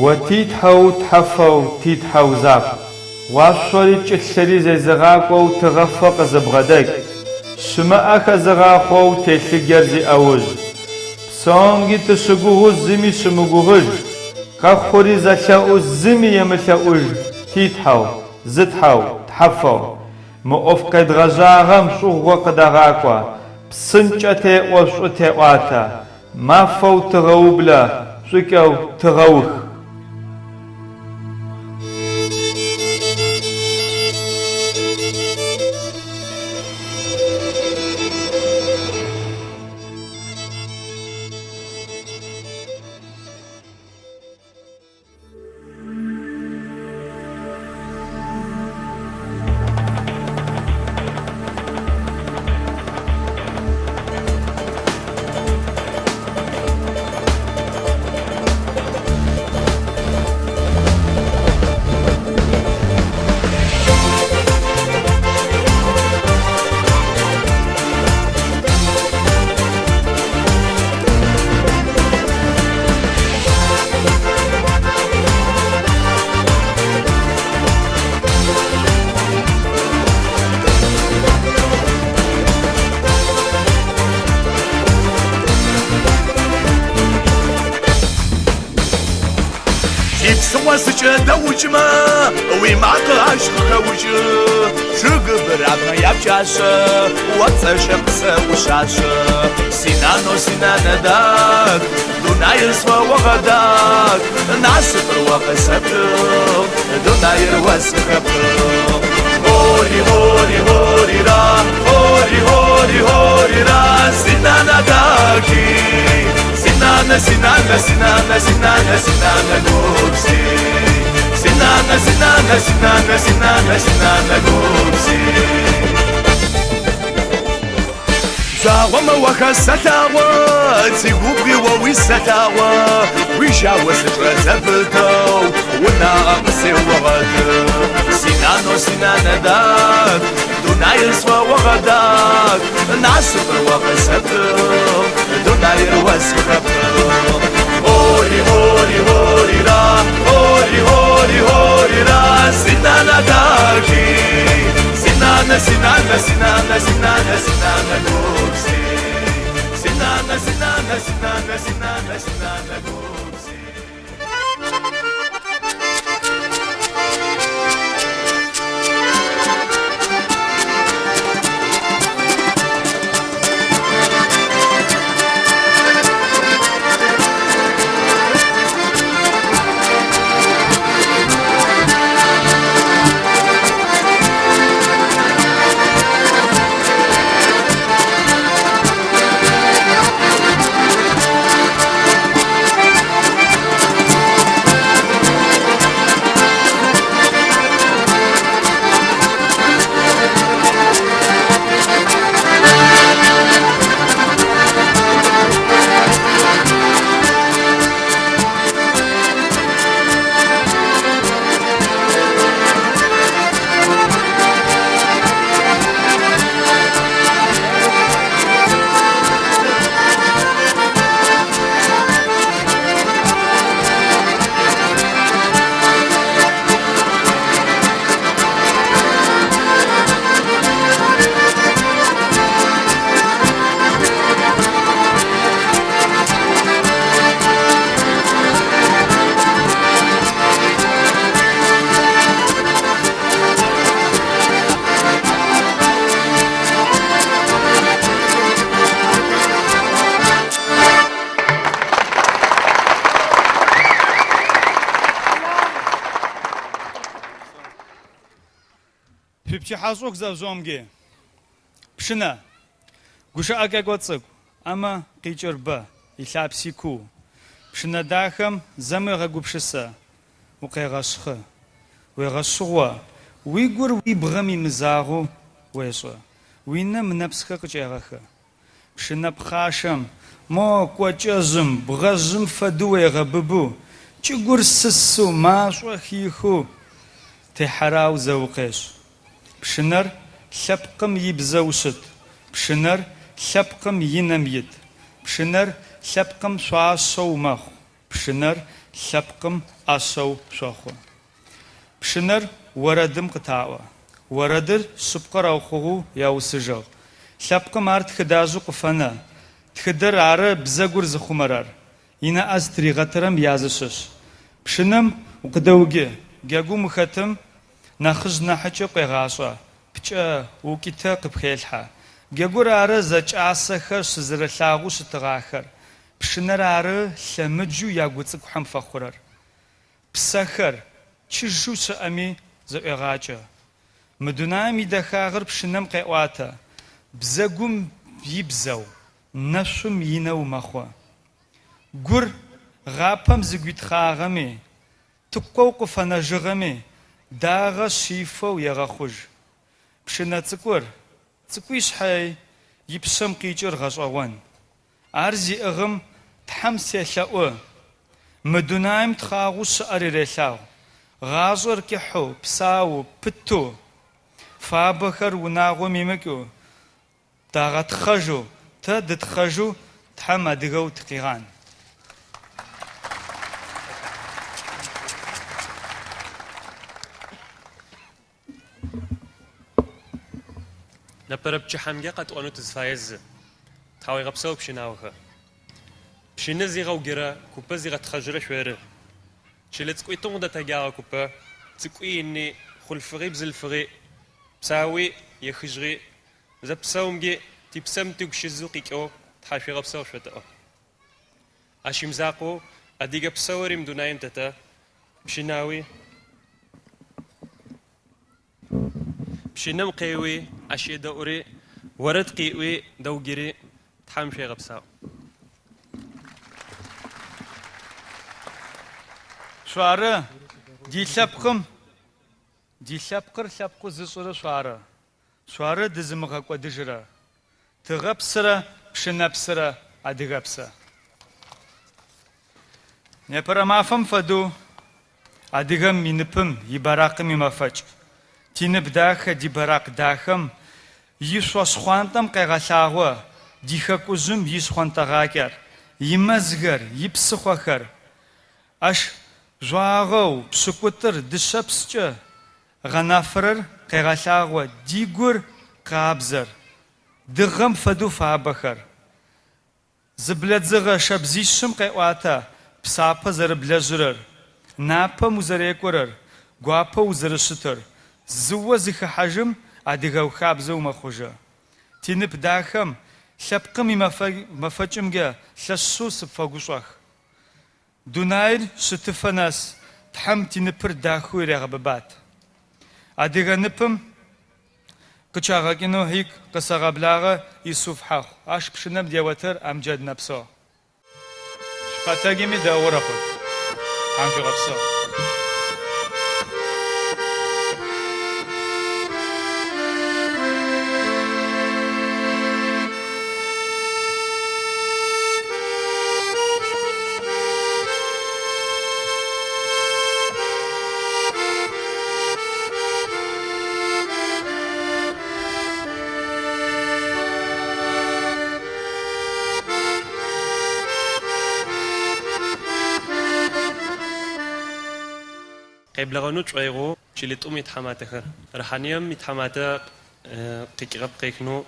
О ти Тхьэу Тхьэфэу, ти Тхьэу закъу, уашъори чӏылъэри зезыгъакӏоу тыгъэфэ къызыбгъэдэкӏ, щымыӏэ хэзыгъахъоу телъыджэр зиӏэужь. Псомкӏи тыщыгугъэу зыми щымыгугъыж, къэхъури зэлъэӏу зыми емылъэӏуж ти Тхьэу, зы Тхьэу, Тхьэфэу. Мы ӏоф къедгъэжьагъэм шӏугъо къыдэгъакӏо, псынкӏэ теӏо шӏу теӏуатэ, мафэу тыгъэублэ, шӏукӏэу тыгъэух. Сипсыхъо сыкӏэдэукӏмэ, уимакъэ ащ къыхэукӏы. Чъыгы быракъмэ япкӏашъэ, о пцӏэшъэ къысэӏушъашъэ. Синанэу синанэ дах, дунаир сфэогъэдах. Насыпыр о къысэптыгъ, дунаир о сфыхэпхыгъ. Ори, ори, орира, ори, ори, орира, синанэ дахи. Синанэ, синанэ, синанэ, синанэ, синанэ гупси. Синанэ, синанэ, синанэ, синанэ, синанэ гупси. Жъуагъомэ уахэсэлъагъо, сигубгъи о уисэлъагъо, уижьао сычӏэт зэпытэу, унаӏэ къысеогъэты. Синанэу синанэ дах, дунаир сфэогъэдах, насыпыр о къысэптыгъ, дунаир о сфыхэпхыгъ. Ори, ори, орира, ори, ори, орира, синанэ дахи. Синанэ, синанэ, синанэ, синанэ, синанэ гупси. Синанэ, синанэ, синанэ, синанэ, синанэ гупси. Шъуипчыхьашӏух зэжъомги. Пщынэ. Гущыӏэ кӏэко цӏыкӏу, амэ къикӏыр бэ, илъапси куу. Пщынэ дахэм зэм уегъэгупшысэ, укъегъэщхы, уегъэшъыгъо, уи гур уи бгъэм имызагъэу уешӏы, уи нэм нэпсхэр къыкӏегъэхы. Пщынэ пхъашэм, мо кӏокӏэжъым, бгъэжъым фэдэу уегъэбыбэу, чӏыгур сысэу, машӏо хихэу техьэрау зэу укъешӏ. Пщынэр лъэпкъым ибзэу щыт, пщынэр лъэпкъым и нэм ит, пщынэр лъэпкъым шъуашэу мэхъу, пщынэр Лъэпкъым ӏашэу шъохъу. Пщынэр орэдым къытаӏо. Орэдыр шъыпкъэр аухъугъэу яусыжьыгъ. Лъэпкъым ар тхыдажъэу къыфэнэ. Тхыдэр ары бзэгур зыхъумэрэр. Инаӏэ зытыригъэтырэм языщыщ. Пщынэм укъыдэуджы, джэгум ухэтым нахьыжъ нахьыкӏэ къуегъашӏэ, пкӏэ, укӏытэ къыпхелъхьэ. Джэгур ары зэкӏасэхэр щызэрэлъагъоу щытыгъахэр. Пщынэр ары лъэмыджэу ягуцӏыкӏухэм фэхъурэр. Псэхэр чыжьэу щыӏэми зэӏуегъакӏэ. Мы дунаим идэхагъэр пщынэм къеӏуатэ, бзэгум ибзэу, нэшъум инэу мэхъу. Гур гъапэм зыгуитхъагъэми, тыкъоу къыфэнэжьыгъэми дагъэ щифэу егъэхъужь. Пщынэ цӏыкӏур, цӏыкӏуи шъхьэй, и пшъэм къикӏыр гъэшӏэгъон. Ар зиӏыгъым Тхьэм селъэӏу. Мы дунаим тхъагъоу щыӏэр ирелъагъу. Гъашӏэр кӏыхьэу, псау, пытэу, фабэхэр унагъом имыкӏэу, дагъэтхъэжьэу, тэ дытхъэжьэу Тхьэм адыгэу тыкъигъан. Непэрэ пчыхьэмкӏэ къэтӏонэу тызфае зы. Тхьауегъэпсэу пщынаохэр. Пщынэ зигъэуджырэ, купэ зигъэтхъэжьырэ шъоры. Чылэ цӏыкӏуитӏум къыдэтэджагъэ купэ, цӏыкӏуи ини, хъулъфыгъи бзылъфыгъи, псауи ехыжьыгъи, зэпсэумкӏи типсэм тыгу щызэу къикӏэу тхьашъуегъэпсэу шъотэӏо. Ащ имызакъоу адыгэ псэури мы дунаим тэтэ, пщынауи, пщынэм къеуи, ащ едэӏури, орэд къеӏуи, дэуджыри Тхьэм шъуегъэпсэу. Шъуары ди лъэпкъым, ди лъэпкъыр лъэпкъэу зышӏырэ шъуары. Шъуары дызымыгъэкӏодыжьырэ. Тыгъэпсырэ пщынэпсырэ адыгэпсэ. Непэрэ мафэм фэдэу адыгэм иныпым, ибаракъым имэфэкӏ. Тинып дахэ, ди баракъ дахэм ишъо шхъуантӏэм къегъэлъагъо ди хэкужъым ишхъонтӏэгъакӏэр, имэзхэр, ипсыхъохэр. Ащ жъуагъэу пшӏыкӏутӏыр дышъэпскӏэ гъэнафэрэр къегъэлъагъо ди гур къабзэр, дыгъэм фэдэу фабэхэр. Зыблэдзыгъэ щэбзищым къеӏуатэ псапэ зэрыблэжьырэр, напэм узэрекӏурэр, гуапэу узэрыщытыр. Зыуэ зыхыхьажьым адыгэ хабзэу мэхъужьы. Тинып дахэм лъэпкъым имэфэкӏымкӏэ лъэшэу сыпфэгушӏох. Дунаир щытыфэ нэс Тхьэм тиныпыр дахэу ирегъэбыбат. Адыгэ ныпым къычӏагъэкӏынэу хьик къысэгъэблагъэ Исуф Хьахъу. Ащ пщынэм деотыр Амджэд Нэпсэу. Шъукъэтэджыми дэгъурэ хъут. Тхьэм шъуегъэпсэу. Къеблэгъэнэу тшӏоигъоу чылитӏум итхьаматэхэр. Рыхьанием итхьаматэ къикӏыгъэп къехынэу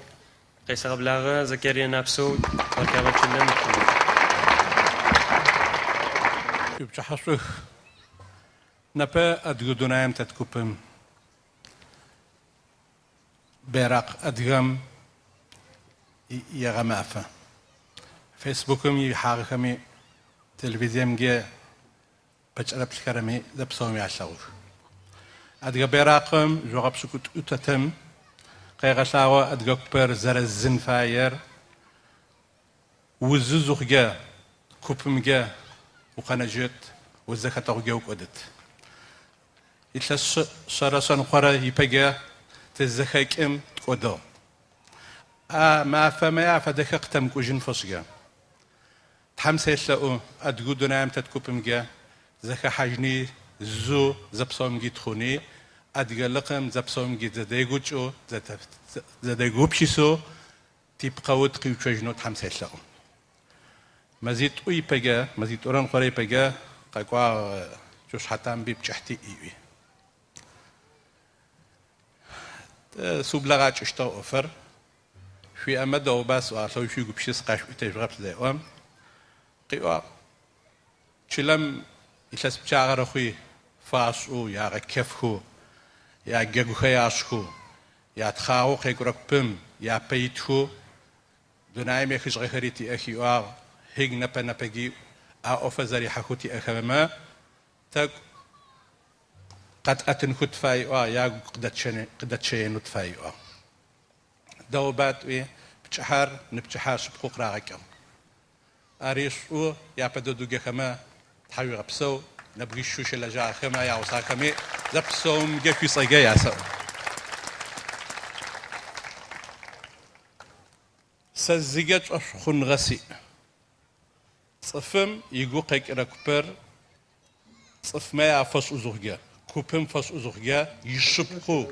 къесэгъэблагъэ Закерия Напсэу Варкава чылэм итхьамат. Шъуипчыхьэшӏух. Непэ адыгэ дунаим тет купым бейракъ адыгэм егъэмафэ. Фейсбукым ихьагъэхэми, телевизиемкӏэ пэкӏэрэплъхэрэми зэпсэуми алъэгъух. Адыгэ бейракъым жъогъэ пшӏыкӏутӏу тэтым къегъэлъагъо адыгэ купэр зэрэзын фаер, узы зыхъукӏэ купымкӏэ укъэнэжьыт, узэхэтэгъукӏэ укӏодыт. Илъэс шъэрэ шъэныкъорэ ипэкӏэ тызэхэкӏым ткӏодыгъ. А мафэмэ афэдэхэр къытэмыкӏужьын фэшӏкӏэ. Тхьэм селъэӏу адыгэу дунаим тет купымкӏэ зэхэхьажьыни зу зэпсэумкӏи тхъуни, адыгэ лыкъым зэпсэумкӏи зэдегукӏэу, зэдегупшысэу типкъэут къиуцожьынэу Тхьэм селъэӏу. Мэзитӏу ипэкӏэ, мэзитӏурэ ныкъорэ ипэкӏэ Къэкӏуагъ Кӏушъ Хьатамби пкӏыхь тиӏ ыӏуи. Сыублэгъакӏэщтыгъ ӏофыр. Шъуиӏэмэ дэгъуба сӏуагъ, лъэу шъуигупшыс къашъуӏутэжъугъэплъ зеӏом, къыӏуагъ. Чылэм илъэс пчъагъэрэ хъуи фашӏэу, ягъэкэфхэу, яджэгухэр яшӏхэу, ятхъагъоу къекӏурэ купым япэ итхэу дунаим ехыжьыгъэхэри тиӏэх ыӏуагъ, хьиг нэпэ-нэпэги а ӏофыр зэрихьэхэу тиӏэхэмэ тэкӏу къэтӏэтынхэу тыфай ыӏуагъ, ягу къыдэтщэенэу тыфай ыӏуагъ. Дэгъуба тӏуи, пчыхьэр ныпчыхьэ шъыпкъэу къырагъэкӏыгъ. Ари шӏу япэ дэдэу тхьауегъэпсэу, нэбгырищэу щылэжьагъэхэмэ ягъусахэми зэпсэумкӏэ шъуицӏэкӏэ ясэӏо. Сэ зыгэ шӏошъхъуныгъэ сиӏ. Цӏыфым игу къэкӏырэ купыр цӏыфмэ афэшӏу зыхъукӏэ, купым фэшӏу зыхъукӏэ ишъыпкъэу,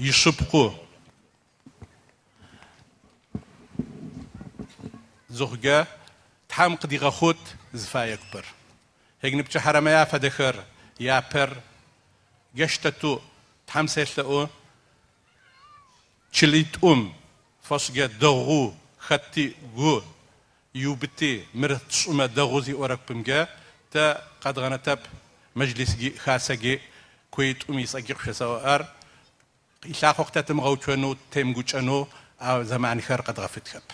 ишъыпкъэу зыхъукӏэ Тхьэм къыдигъэхъут зыфае купыр. Хегныпчыхьэрэмэ яфэдэхэр, япэр джащтэтэу Тхьэм селъэӏу, чылитӏум фэшӏкӏэ дэгъу хэти гу иубыти мыр тшӏымэ дэгъу зиӏорэ купымкӏэ тэ къэдгъэнэтэп мэджлисгьи хасэгьи коитӏум ицӏэгьи къышъосэӏо ар илъахъо къытэтымыгъэуцонэу темыгукӏэнэу а зэманхэр къэдгъэфытхэп.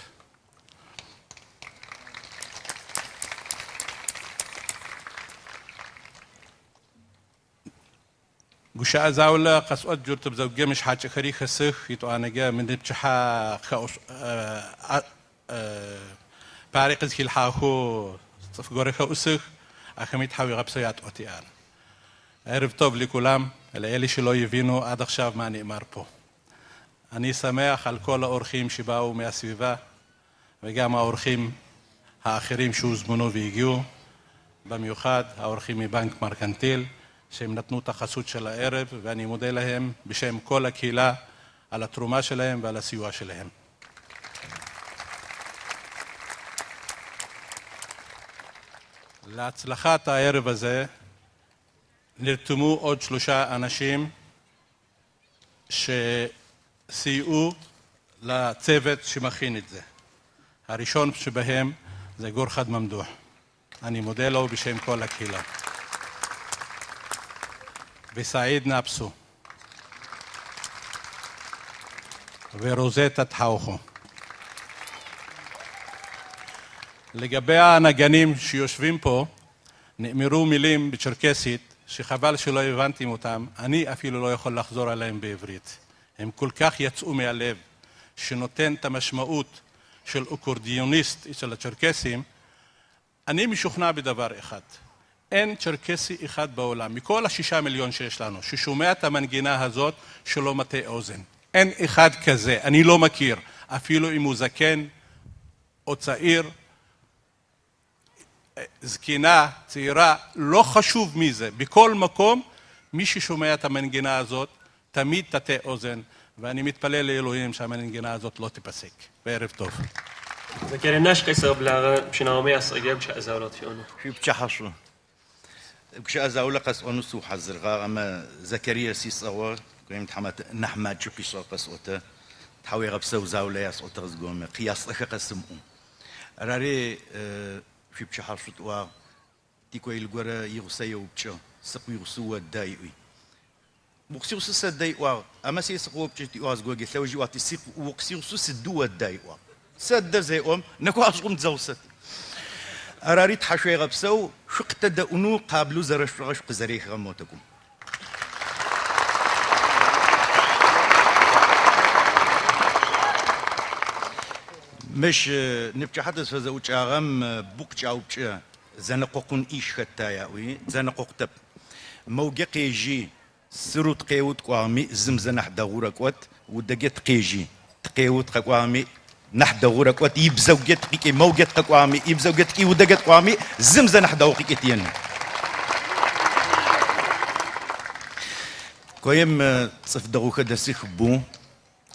Гущыӏэ заулэ къэсӏот джуртыбзэгукӏэ мыщ хьакӏэхэри хэсых, итӏуанэкӏэ мы ныпчыхьэ пари къызхилъхьагъэхэу цӏыф горэ хэӏусых, ахэми тхьауегъэпсэу ятӏоти ар. ערב טוב לכולם, לאלה שלא הבינו עד עכשיו מה נאמר פה. אני שמח על כל האורחים שבאו מהסביבה וגם האורחים האחרים שהוזמנו והגיעו, במיוחד האורחים מבנק מרקנטיל שהם נתנו את החסות של הערב ואני מודה להם בשם כל הקהילה על התרומה שלהם ועל הסיוע שלהם. להצלחת הערב הזה נרתמו עוד שלושה אנשים שסייעו לצוות שמכין את זה. הראשון שבהם זה גורחד ממדוח. אני מודה לו בשם כל הקהילה. וסעיד נאפסו. ורוזטה תחאוכו. לגבי הנגנים שיושבים פה, נאמרו מילים בצ'רקסית שחבל שלא הבנתם אותם, אני אפילו לא יכול לחזור עליהם בעברית. הם כל כך יצאו מהלב, שנותן את המשמעות של אקורדיוניסט אצל הצ'רקסים. אני משוכנע בדבר אחד, אין צ'רקסי אחד בעולם, מכל ה6 מיליון שיש לנו, ששומע את המנגינה הזאת שלא מטה אוזן. אין אחד כזה, אני לא מכיר, אפילו אם הוא זקן או צעיר, זקנה, צעירה, לא חשוב מי זה. בכל מקום, מי ששומע את המנגינה הזאת, תמיד תטה אוזן, ואני מתפלל לאלוהים שהמנגינה הזאת לא תיפסק. וערב טוב. Закария Наш къесэгъэблагъэ пщынаомэ ясӏэкӏэ гущыӏэ заулэ къытфиӏонэу. Шъуипчыхьэ шӏу. Гущыӏэ заулэ къэсӏонэу сыухьазырыгъагъ, амэ Закария сисӏэгъо, коим тхьаматэ нахь макӏэу къишӏыгъ къэсӏотэ. Тхьауегъэпсэу заулэ ясӏотыгъ зыгорэм, къыясӏэхэ къэсымыӏу. Арари шъуипчыхьэ шӏу тӏуагъ. Тикоил горэ игъусэ еупчӏыгъ, сыкъуигъусэу ода ыӏуи. Укъысигъусэу сэда ыӏуагъ, амэ сэ сыкъыопчӏыщт ыӏуагъ зыгорэкӏэ лъэужи ыӏуагъ, укъысигъусэу сыдэу ода ыӏуагъ. Сэдэ зеӏом, нэкуашӏум дзэусэт. Арари тхьашъуегъэпсэу, шъукъытэдэӏунэу къаблэу зэрэшъушӏыгъэ шъукъызэрехыгъэм мотэкӏум. Мыщ ныпчыхьэ тызфэзэӏукӏагъэм букъ кӏаупкӏэ зэнэкъокъун ӏиш хэта яӏуи, зэнэкъокъутэп. Мэугэ къежьи, сыру тыкъеут кӏуагъэми, зым зэ нахь дэгъу рэкӏот, удэгэ тыкъежьи, тыкъеут къэкӏуагъэми, нахь дэгъу рэкӏот, ибзэгугэ тыкъикӏи, мэугэ тыкъэкӏуагъэми, ибзэгугэ тыкӏи, удэгэ тыкӏуагъэми, зым зэ нахь дэгъу къикӏытиен. Коем цӏыф дэгъухэр дэсых бу,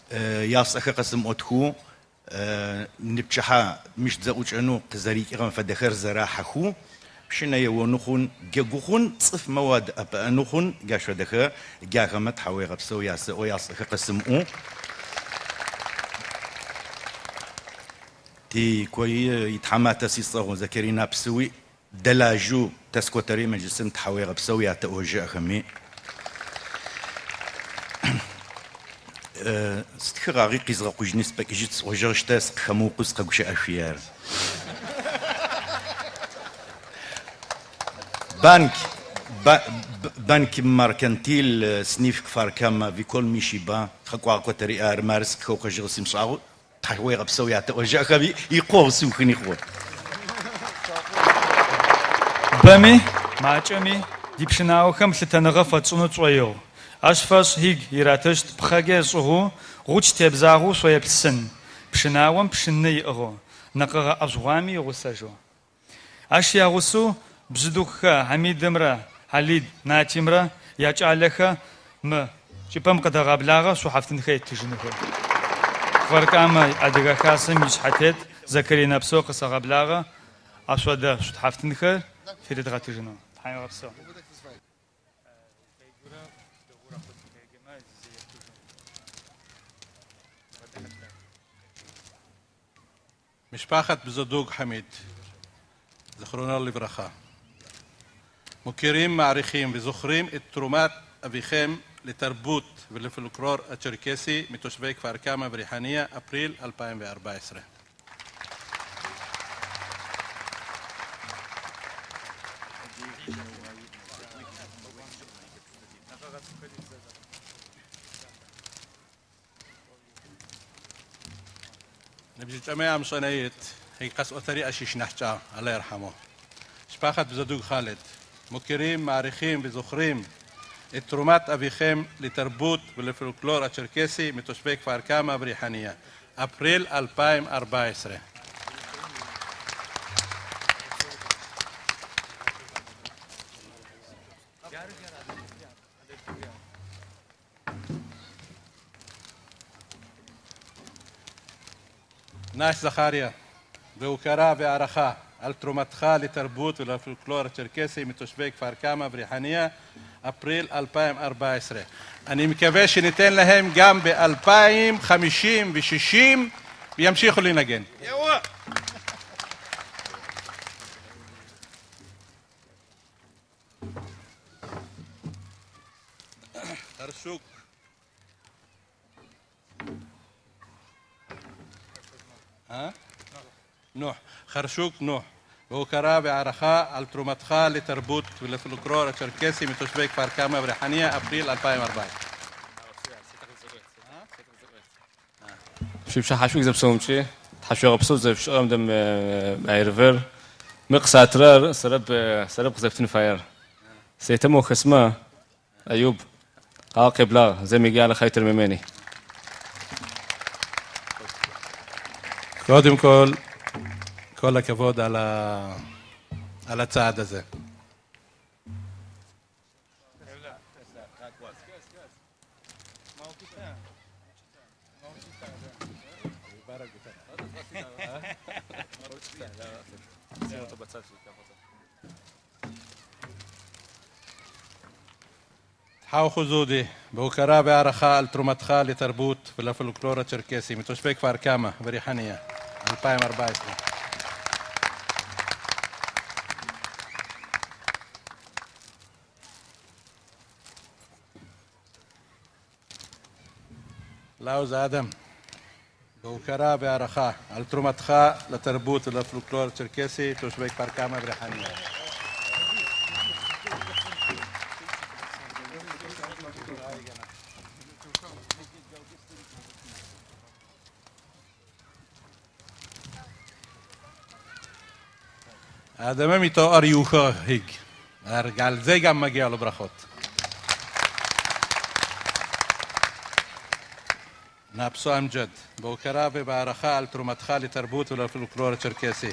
ясӏэхэр къэсымыӏотхэу, Ныпчыхьэ мыщ тызэӏукӏэнэу къызэрикӏыгъэм фэдэхэр зэрахьэхэу, пщынэ еонэу хъун, джэгу хъун, цӏыфмэ уадэӏэпыӏэнэу хъун, джащ фэдэхэр джахэмэ тхьауегъэпсэу ясэӏо, яцӏэхэр къэсымыӏоу. Ти кои итхьаматэ сицӏэгъу Закерий Напсыуи дэлажьэу тэскотэри мэджлысым тхьауегъэпсэу ятэӏожьы ахэми. Стхыгъагъи къизгъэкъужьыни спэкӏыжьыт сӏожьыгъ, щтэ сыкъыхэмыукъоу сыкъэгущыӏэшъуи ар. בנק, בנק מרכנתיל סניף כפר כמא וכל מי שבא къэкӏуагъ котэри ар мары сыкъыхэукъожьыгъ сымышӏагъэу тхьауегъэпсэу ятэӏожьы ахэми икъугъ сыухын икъугъ. Бэми, макӏэми типщынаохэм лъытэныгъэ фэтшӏынэу тшӏоигъу. Ащ фэшӏ Хиг иратыщт пхъэкӏэ шӏыгъэу, гъучӏ тебзагъэу шъоеплъ сын. Пщынаом пщынэ иӏыгъэу, нэкъэгъэ ӏэшӏугъуами игъусэжьэу. Ащ ягъусэу Бжъэдыгъухэ Хьамидымрэ Хьалид Натимрэ якӏалэхэ мы чӏыпӏэм къыдэгъэблагъэ шӏухьафтынхэр еттыжьынхэу. Кфар-Камэ Адыгэ Хасэм ишъхьэтет Закарий Нэпсэу къысэгъэблагъэ ащ фэдэ шӏухьафтынхэр ферэдгъэтыжьынэу. Тхьауегъэпсэу. משפחת בזדוג חמיד, זיכרונה לברכה, מוקירים, מעריכים וזוכרים את תרומת אביכם לתרבות ולפולקלור הצ'רקסי מתושבי כפר כמא וריחאניה, אפריל 2014. Ныбжьыкӏэмэ амышӏэнэит, къэсӏотэри ащыщ нахькӏэ, الله يرحمه. משפחת בזדוג ח'אלד, מוקירים, מעריכים וזוכרים את תרומת אביכם לתרבות ולפולקלור הצ'רקסי מתושבי כפר כמא וריחאניה, אפריל 2014. נאש זכריה, בהוקרה והערכה על תרומתך לתרבות ולפולקלור הצ'רקסי מתושבי כפר כמא וריחאניה, אפריל 2014. אני מקווה שניתן להם גם ב-2050 ו-60 וימשיכו לנגן. חרשוק. נוח, חרשוק נוח, בהוקרה והערכה על תרומתך לתרבות ולפולקלור הצ'רקסי מתושבי כפר כמא וריחאניה, אפריל 2014. شي بشا زبسومشي تحشو غبسو زب شقم دم ايرفر مقساترر سرب سرب قزفتن فاير سيتمو خسمه ايوب قابلا زي ما قال خيتر مماني. קודם כל, כל הכבוד על הצעד הזה. חאו חוזודי, בהוקרה והערכה על תרומתך לתרבות ולפולקלור הצ'רקסי מתושבי כפר כמא וריחאניה, 2014. לאוז אדם, בהוקרה והערכה על תרומתך לתרבות ולפולקלור הצ'רקסי תושבי כפר כמא וריחאניה. האדמה מתואר יוכה היג. על זה גם מגיע לו ברכות. נאפסו אמג'ד, בהוקרה ובהערכה על תרומתך לתרבות ולפולקלור הצ'רקסי.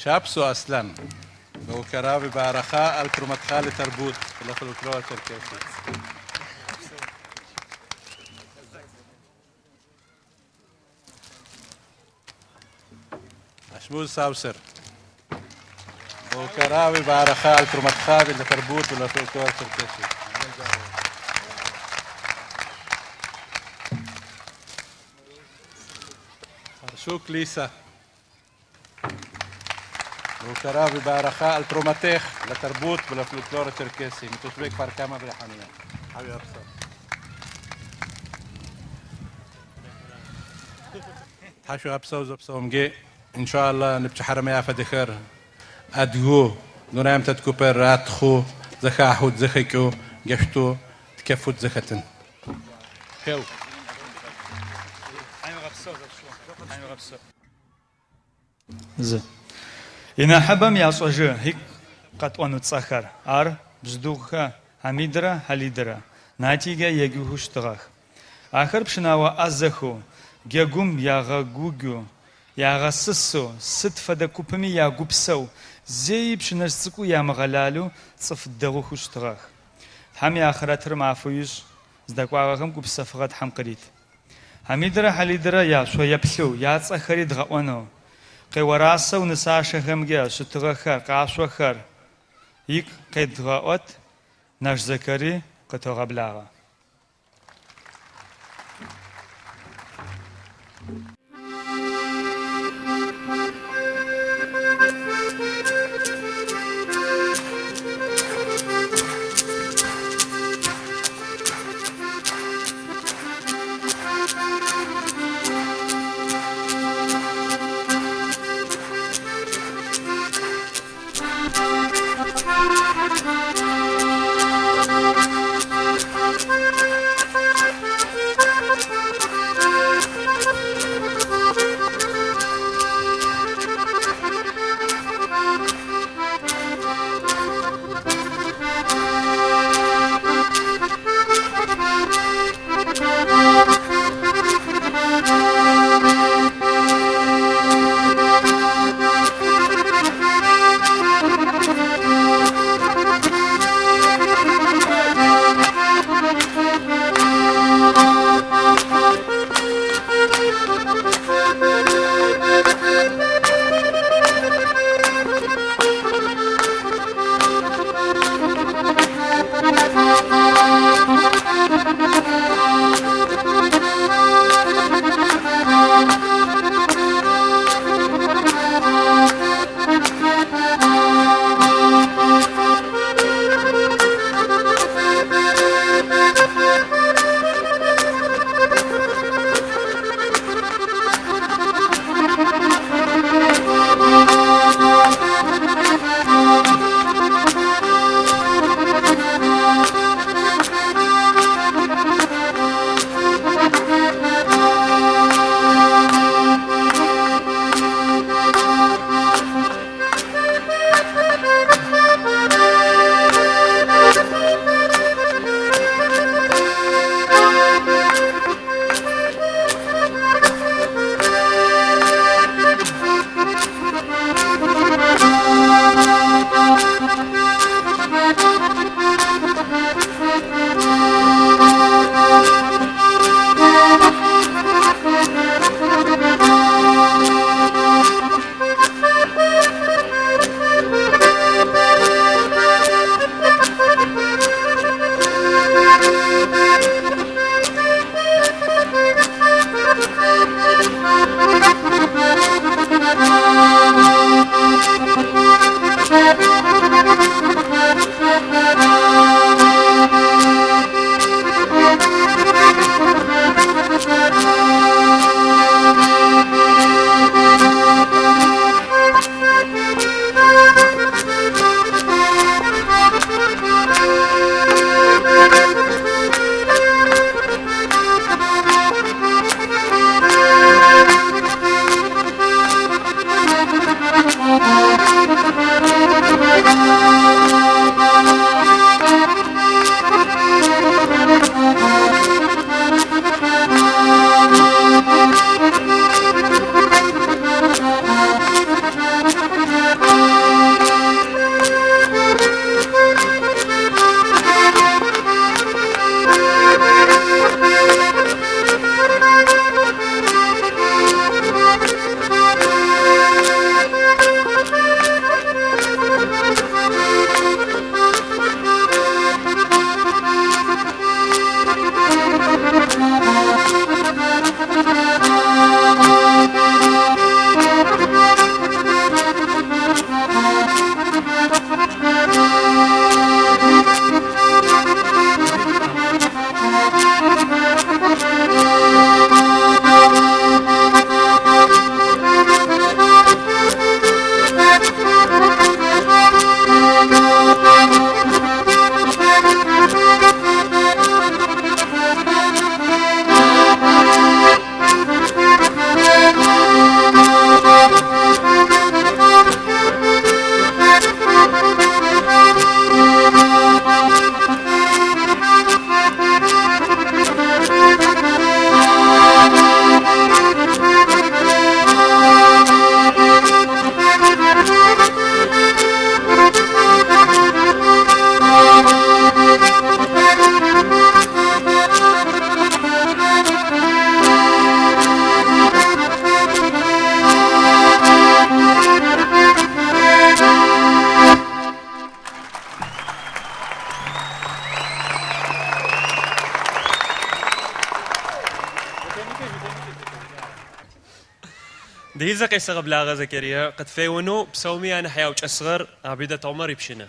שפסו אסלן, בהוקרה ובהערכה על תרומתך לתרבות ולפולקלור הצ'רקסי. משמוז סאוסר, בהוקרה ובהערכה על תרומתך לתרבות ולפולקלור הצ'רקסי. שוק ליסה, בהוקרה ובהערכה על תרומתך לתרבות ולפולקלור הצ'רקסי, מתושבי כפר כמא וריחאניה. חביב אבסר. تحشو أبسو زبسو مجي إن شاء الله نبتحر ما يافدخر أدغو نورام تتكوبر راتخو زخاحو زخيكو جشتو تكفو زختن خيو. Зы. Инахьыбэм яшӏэжьы ик къэтӏону цӏэхэр. Ар Бжъэдыгъухэ Хьамидрэ Хьалидрэ Натигэ егухыщтыгъэх. Ахэр пщынао ӏазэхэу, джэгум ягъэгугу, ягъэсысэу, сыд фэдэ купыми ягупсэу, зэи пщынэжъ цӏыкӏу ямыгъэлалэу цӏыф дэгъухэу щытыгъэх. Тхьэм иахърэтыр мафэу ишӏ, зыдэкӏуагъэхэм гупсэфыгъэ Тхьэм къырит. Хьамидрэ Хьалидрэ яшъоеплъэу, яцӏэхэри дгъэӏонэу, къеорасэу нысащэхэмкӏэ щытыгъэхэр, къашъохэр ик къедгъэӏот, Нэш Зэкэри къытогъэблагъэ. Дизэ къесэгъэблагъэ Зэкэрие къытфеонэу псэуми анахь яукӏэсыгъэр Абидэт Омар ипщынэ.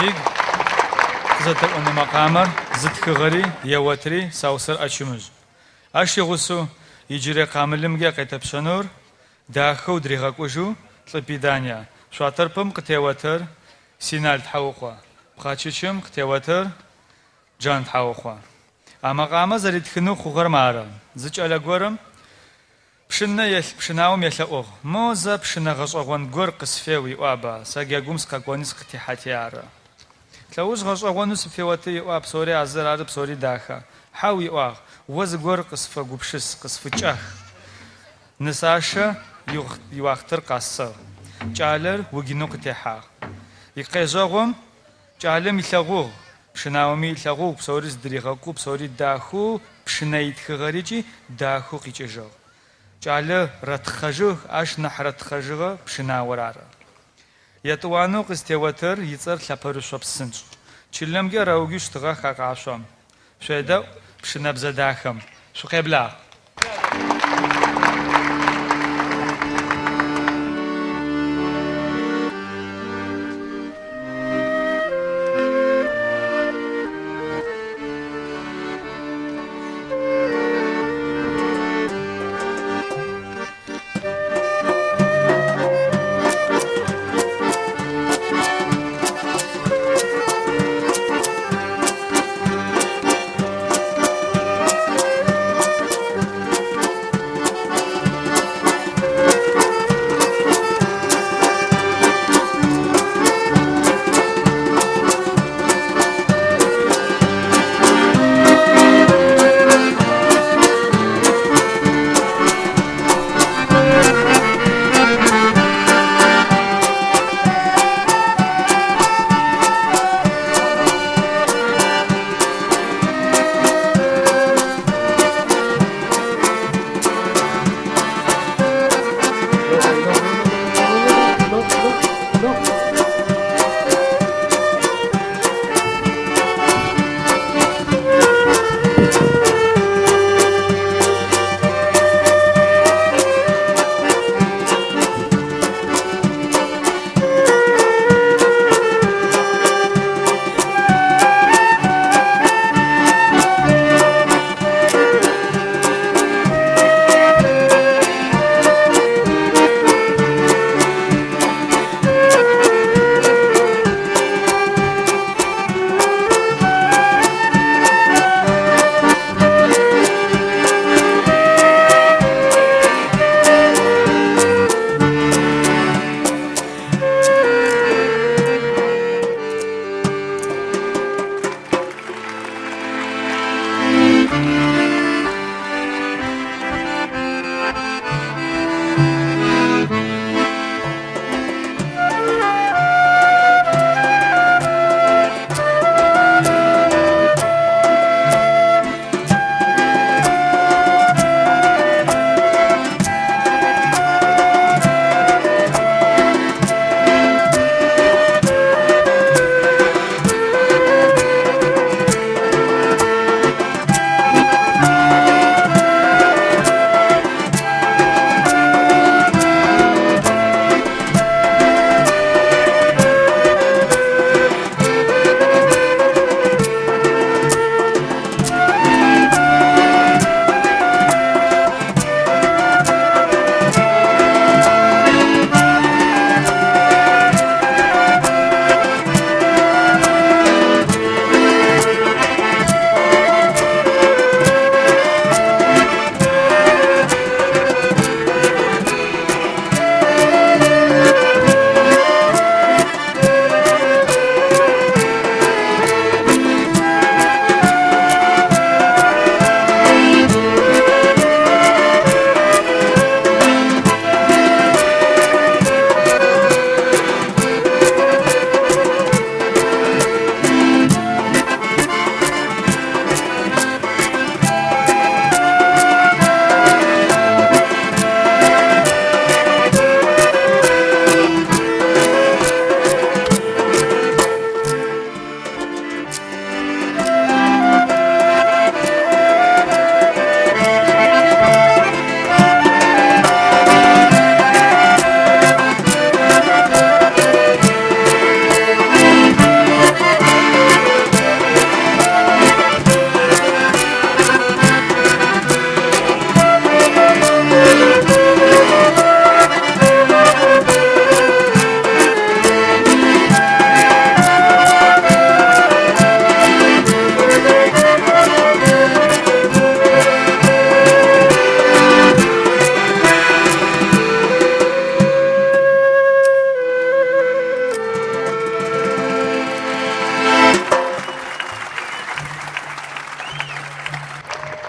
Иг къызэтэӏоны макъамэр зытхыгъэри еотри Саусыр Ачымыжъ. Ащ игъусэу иджырей къамылымкӏэ къетэпщэнур дахэу дригъэкӏужьэу Лӏыпи Дания. Шъуатэрпым къытеотыр Синал Тхьаукъо. Пхъачычым къытеотыр Джан Тхьаукъо. А макъамэ зэритхынэу хъугъэр мары. Зы кӏэлэ горэм пщынэ елъ пщынаом елъэӏугъ. Мо зэ пщынэ гъэшӏэгъон гор къысфеу иӏуаба, сэ джэгум сыкъэкӏони сыкъытехьати ары. Лъэуж гъэшӏэгъонэу сыпфеоты иӏуа, псори а зыр ары, псори дахэ. Хьау иӏуагъ, о зыгор къысфэгупшыс, къысфыкӏэх. Нысащэ иуахътэр къэсыгъ. Кӏалэр угинэу къытехьагъ. Икъежьэгъум кӏалэм илъэгъугъ, пщынаоми илъэгъугъ, псори зыдыригъэкӏоу, псори дахэу, пщынэ итхыгъэрикӏи дахэу къикӏыжьыгъ. Кӏалэ рэтхъэжьыгъ, ащ нахь рэтхъэжьыгъэ пщынаор ары. Етӏуанэу къызтеотыр ицӏэр Лъэпэрышъо псынкӏ. Чылэмкӏэ рэугуи щтыгъэх а къашъом. Шъуедэӏу пщынэбзэ дахэм. Шъукъеблагъ.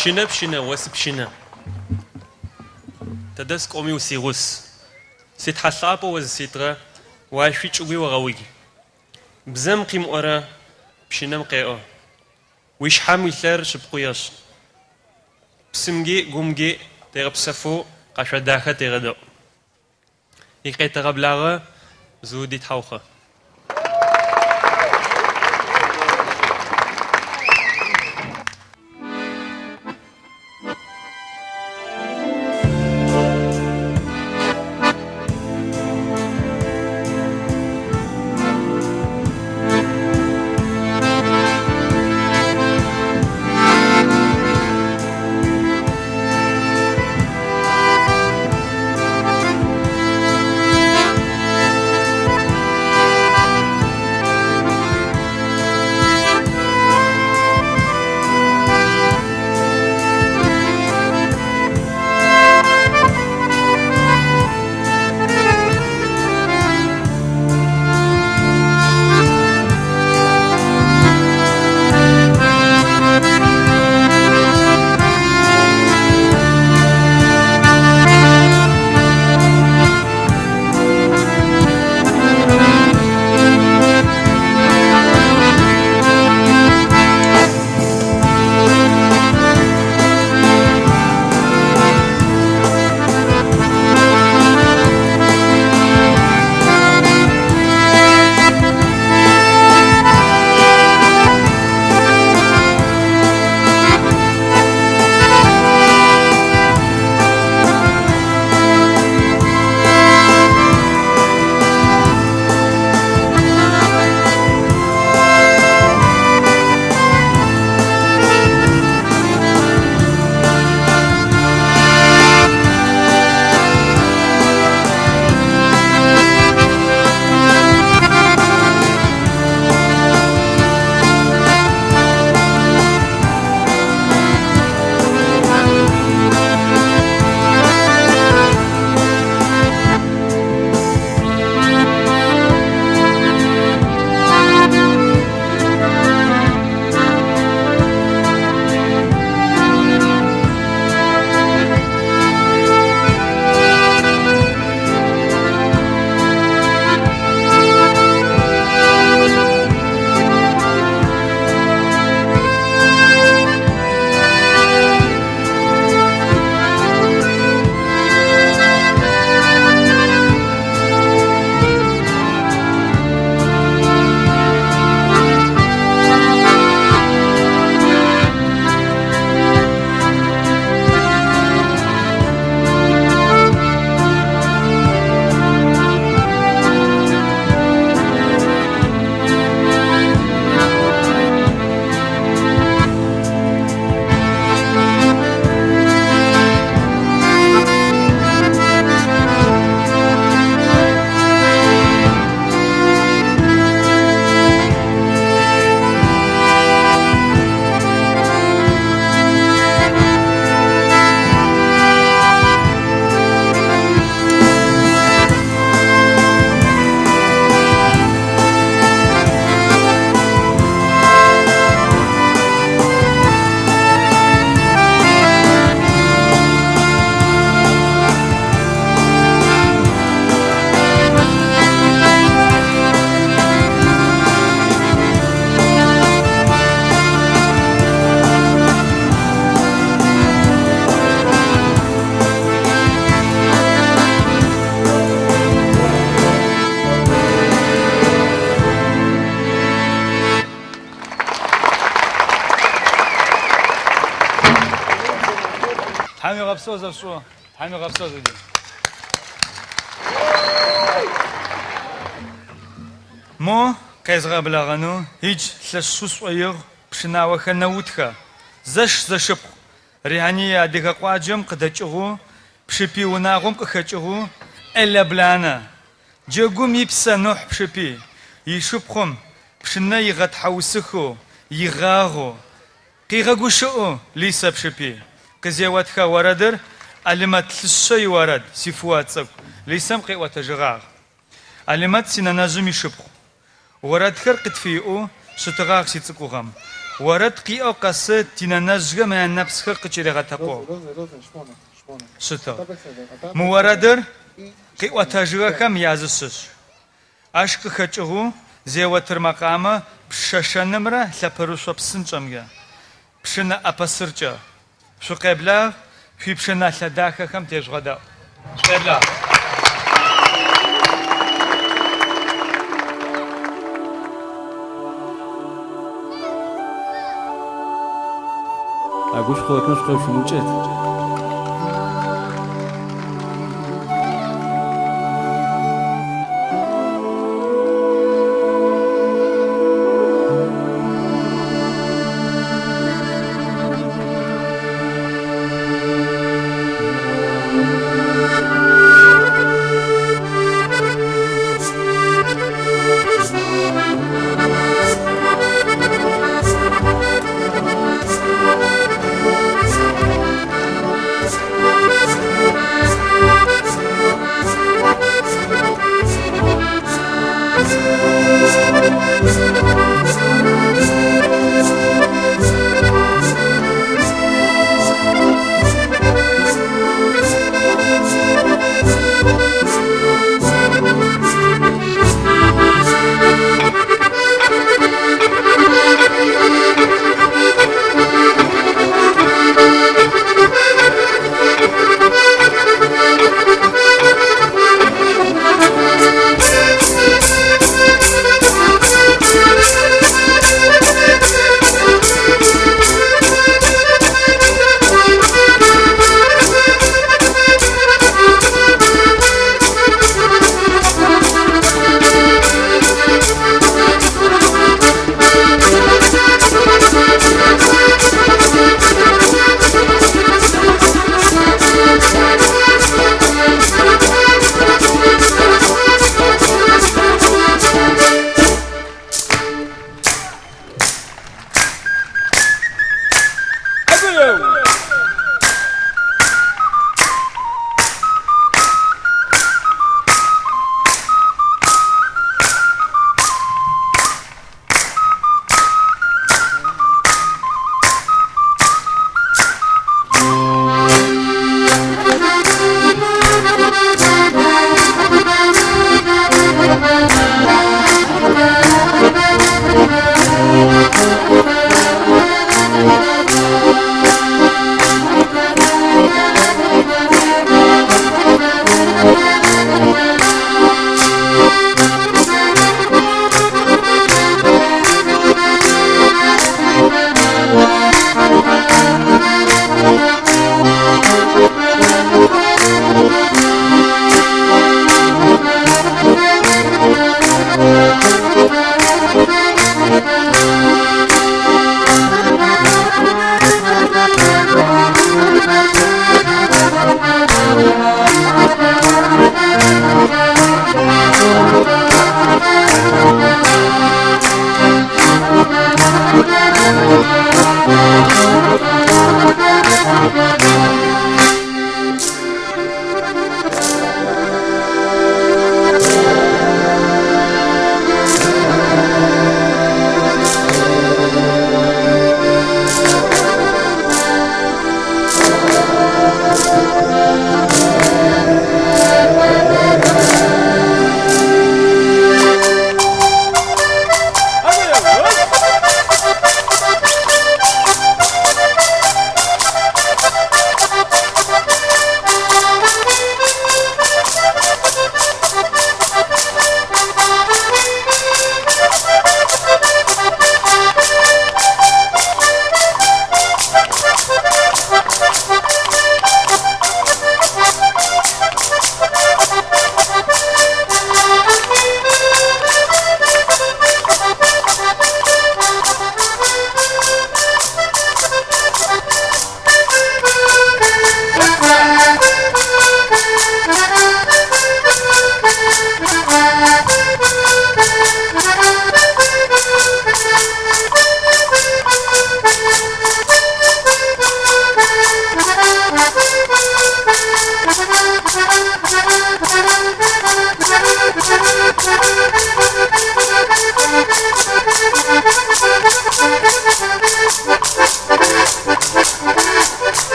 Пщынэ, пщынэ, о сипщынэ. Тэдэ сыкӏоми усигъус. Си Тхьэ лъапӏэу о зыситыгъэ уашъуи чӏыгуи огъэудж. Бзэм къимыӏорэ пщынэм къеӏо. Уи шъхьэм илъэр шъыпкъэу ешӏ. Псымги гумги тегъэпсэфэу къэшъо дахэ тегъэдэӏу. Икъетэгъэблагъэ Зууди тхьаухъэ. Тхьэм уегъэпсэу зэфщӏу, Тхьэм уегъэпсэу Зуди. Мо къезгъэблэгъэну икӏ лъэщу сфӏэигъу пшынауэхэ Нэутхэ, зэш-зэшыпхъу, Рихьэние адыгэ къуаджэм къыдэкӏыгъэу, Пшыпий унагъуэм къыхэкӏыгъэу Эллэ Бланэ. Джэгум и псэ Нухь Пшыпий, и шыпхъум пшынэ игъэтхьэусыхэу, игъагъыу, Къигъэгушыӏэу Лисэ Пшыпий. Къызеуэтхэ уэрэдыр Алимэт Лъыщэ и уэрэд, Си Фуа цӏыкӏу, Лисэм къиӏуэтэжыгъагъ. Алимэт си нанэжьым и шыпхъу. Уэрэдхэр къытфиӏэу щытыгъагъ си цӏыкӏугъэм. Орэд къиӏо къэсы тинэнэжъхэм янэпсхэр къыкӏыригъэтэкъоу щытыгъ. Мы орэдыр къиӏотэжьыгъэхэм языщыщ. Ащ къыхэкӏыгъэу зеотыр мэкъамэ пшъэшэнымрэ лъэпэрышъо псынкӏэмкӏэ, пщынэ ӏэпэсыркӏэ. Шъукъеблагъ, шъуипщыналъэ дахэхэм тежъугъэдэӏу. Шъукъеблагъ. Агу шъукъэкӏын шъукъэшъумыукӏэт.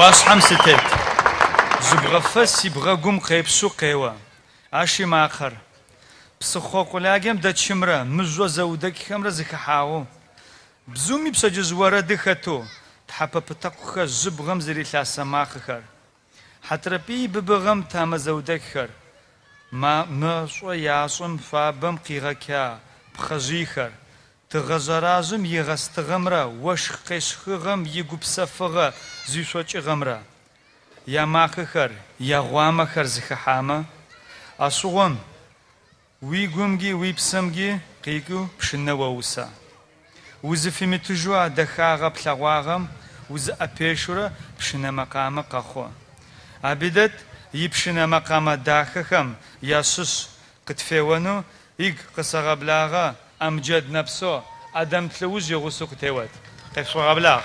ӏуашъхьэм сытет. Жьыбгъэфэ си бгъэгум къепщу къеуэ. Ащ и макъэр. Псыхъо къулагэм дэт чымрэ мыжъо зэудэкӏхэмрэ зэхэхьагъэу, бзыум ипшъэджыжь орэды хэтэу, тхьэпэ пытэкъухэр жьыбгъэм зэрилъасэ макъэхэр. Хьэтрэпӏый быбыгъэм тамэ зэудэкӏхэр, мэшӏо яшӏэм фабэм къигъэкӏа пхъэжъыйхэр, тыгъэ жъэражъэм игъэстыгъэмрэ ощх къещхыгъэм игупсэфыгъэ зишъокӏыгъэмрэ ямакъэхэр, ягъуамэхэр зэхэхьамэ, ащыгъум уи гумги уи псэмги къикӏыу пшынэ оусэ. Узыфимытыжьэу а дэхагъэ плъэгъуагъэм узыӏэпещэурэ пшынэ мэкъамэ къэхъу. Абидэт ипшынэ мэкъамэ дахэхэм ящыщ къытфеуэну игу къысэгъэблагъэ Амджэд Нэпсо, Адам Лӏыужъ игъусэу къытеуэт. Къешъугъэблагъ.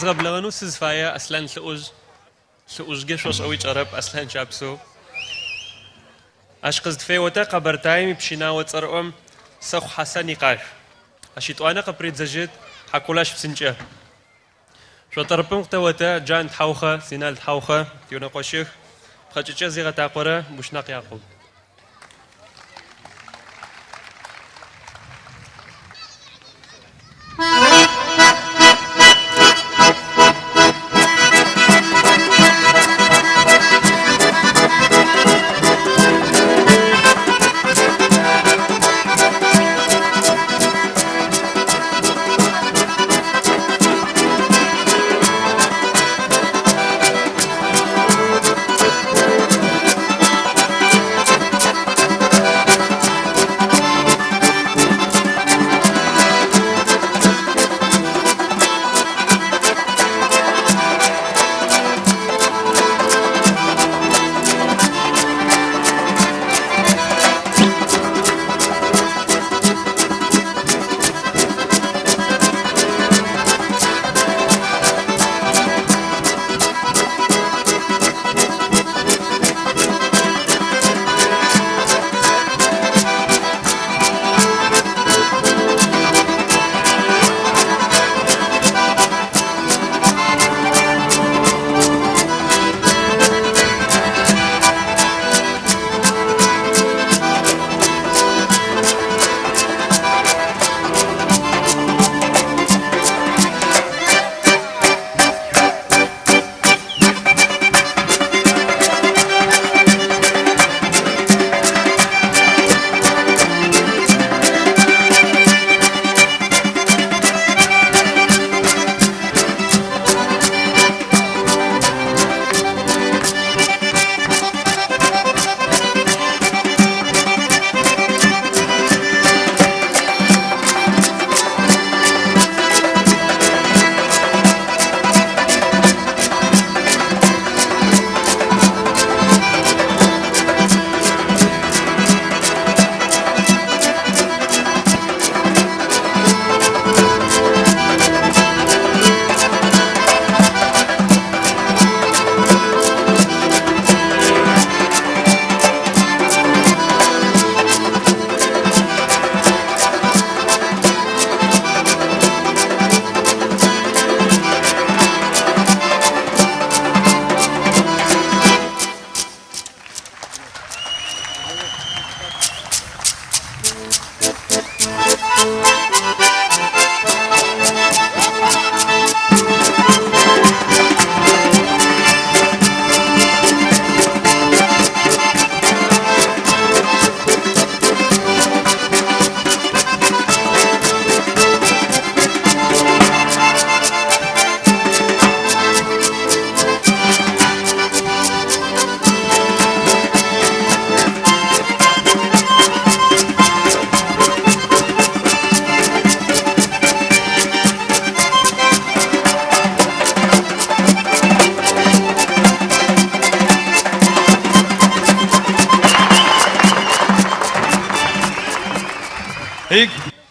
Икъезгъэблэгъэнэу сызфае Аслъан Лӏыӏужъ. Лӏыӏужъкӏэ шъошӏэуи кӏэрэп Аслъан Щапсэу. Ащ къыздыфеотэ Къэбэртаем ипщынао цӏэрыӏом Сэхъу Хьасан икъашъу. Ащ итӏуанэ къыпридзэжьыт Хьакулащ псынкӏэ. Шъотэрыпӏым къытэотэ Джан Тхьаухъэ, Синал Тхьаухъэ, тиунэкъощых. Пхъэкӏычэ зигъэтакъорэ Бушнакъ Якъуб.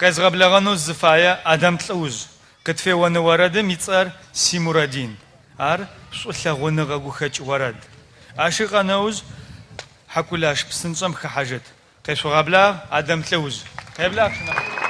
Къезгъэблэгъэнэу зыфае Адам лӏыужъ. Къытфеоны орэдым и цӏэр Си Мурадин. Ар шӏулъэгъуныгъэ гухэкӏ орэд. Ащ икъэнэужъ хьакулаш псынчӏэм хыхьажьыт. Къешъугъэблагъ Адам лӏыужъ. Къеблагъ шынэхъ.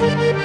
Thank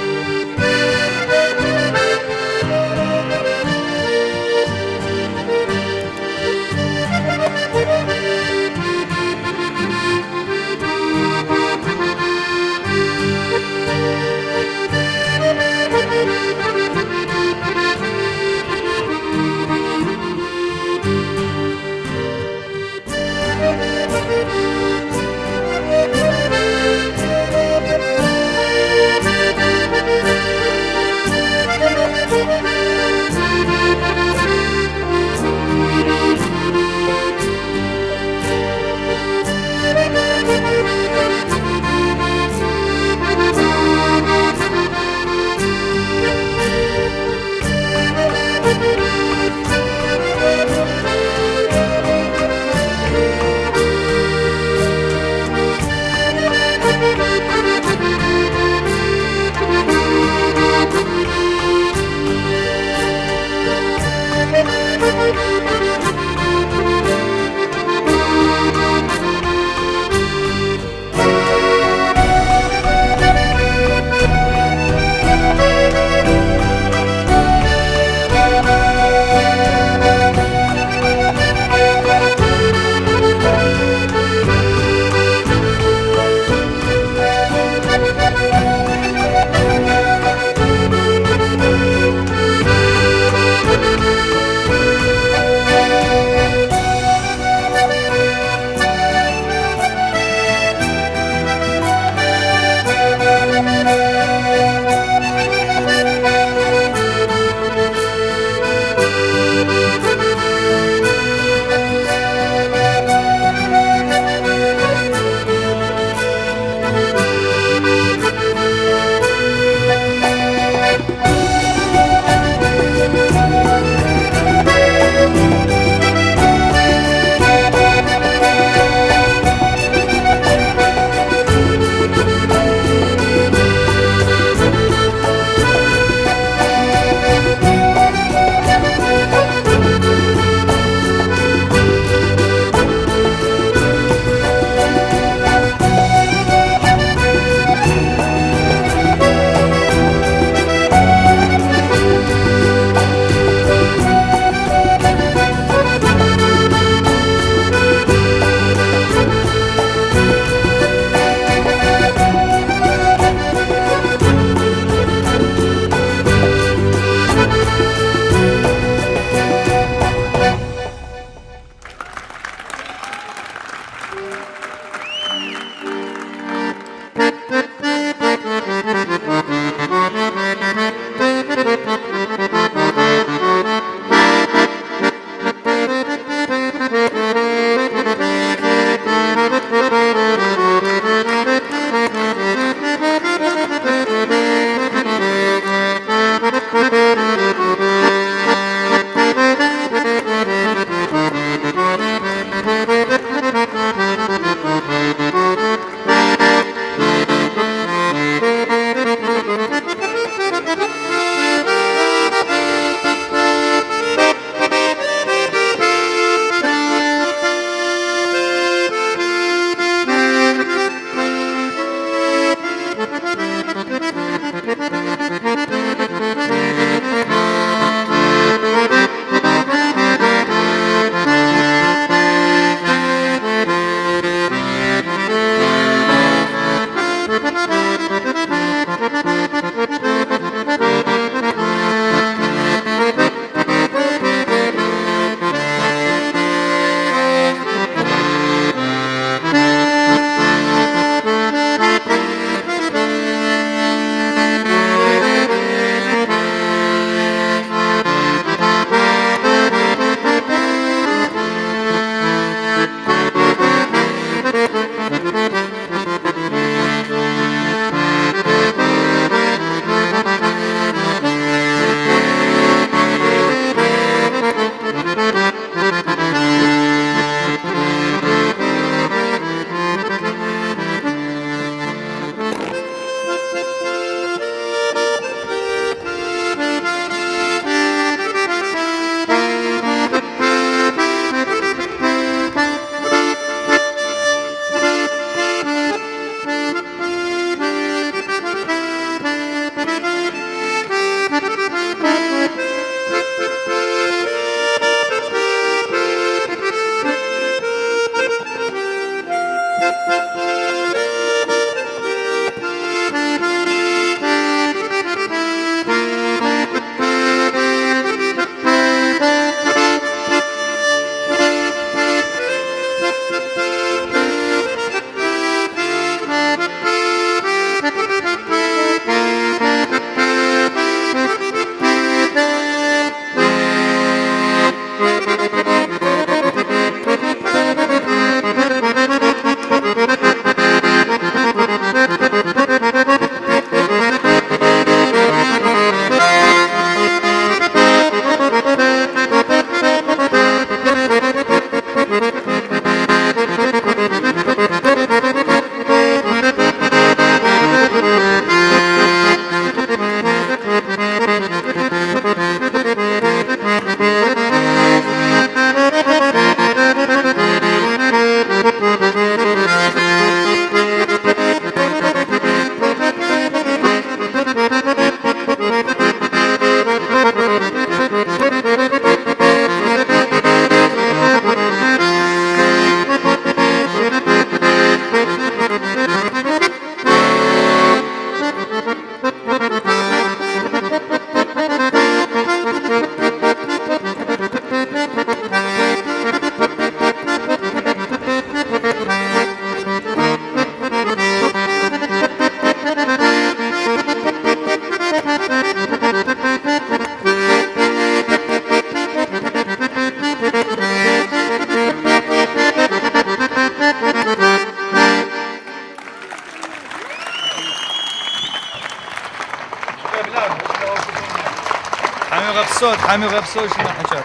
Тхьэм уигъэпсэу, Тхьэм уигъэпсэу, шынэхьыкӏэ.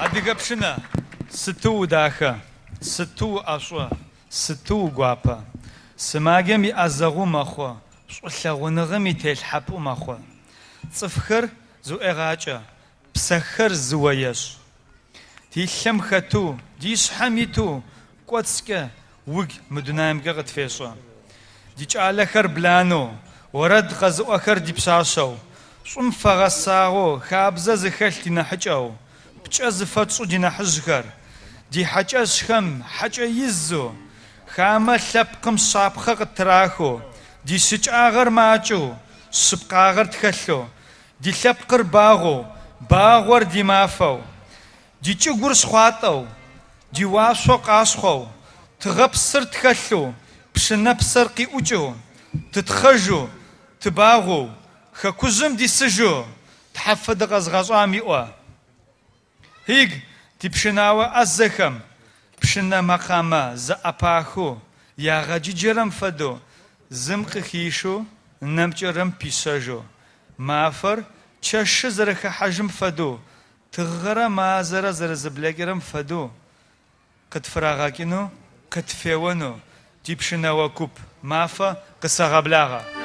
Адыгэ пщынэ, сыту удахэ, сыту уӏэшӏу, сыту угуапэ. Сымаджэм и ӏэзэгъу мэхъу, шӏулъэгъуныгъэм и телъхьапӏэу мэхъу. Цӏыфхэр зыӏуегъакӏэ, псэхэр зыуэ ещӏ. Ди лъэм хэту, ди щхьэм иту, кӏуэцӏкӏэ уг мы дунаимкӏэ къытфещӏэ. Ди кӏалэхэр бланэу, уэрэд къэзыӏуэхэр ди пщащэу, щӏым фэгъэсагъэу, хабзэ зыхэлъ ди нэхъыкӏэу, пкӏэ зыфэтщӏу ди нэхъыжьхэр, ди хьэкӏэщхэм хьэкӏэ изу, хамэ лъэпкъым щапхъэ къыттрахыу, ди щыкӏагъэр макӏыу, щыпкъагъэр тхэлъу, ди лъэпкъыр багъуэу, багъуэр ди мафэу, ди кӏыгур щхъуатӏэу, ди уашъо къащхъуэу, тыгъэпсыр тхэлъу, пшынэпсэр къиӏукӏыу, тытхъэжу, тыбагъуэу, хэкужьым дисыжу, Тхьэфэ дыкъэзыгъэщӏам иӏуэ. Иг, ди пшынауэ ӏэзэхэм, пшынэ макъамэ зэӏэпахыу, ягъэджыджэрэм фэдэу, зым къыхишу, нэмкӏэрэм пищэжу. Мафэр чэщы зэрэхэхьажьым фэдэу, тыгъэрэ мазэрэ зэрэзэблэкӏырэм фэдэу къытфырагъэкӏыну, къытфеуэну ди пшынауэ куп мафэ къысэгъэблагъэ.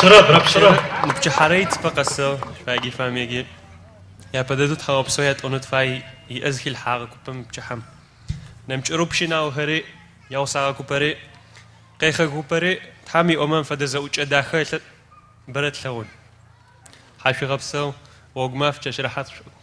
Рэпщырэп, рэпщырэп. Мы пчыхьэрэ ицыпэ къэсыгъ, шӏуаги фамыеги. Япэ дэдэу тхьауегъэпсэу ятӏонэу тыфай иӏэ зыхилъхьагъэ купым мы пчыхьэм. Нэмыкӏырэу пщынаохэри, ягъусагъэ купэри, къехэ купэри Тхьэм иӏомэ мыфэдэ зэӏукӏэ дахэ бэрэ тлъэгъун. Тхьашъуегъэпсэу, гъогу маф, чэщ рэхьат шъуӏу.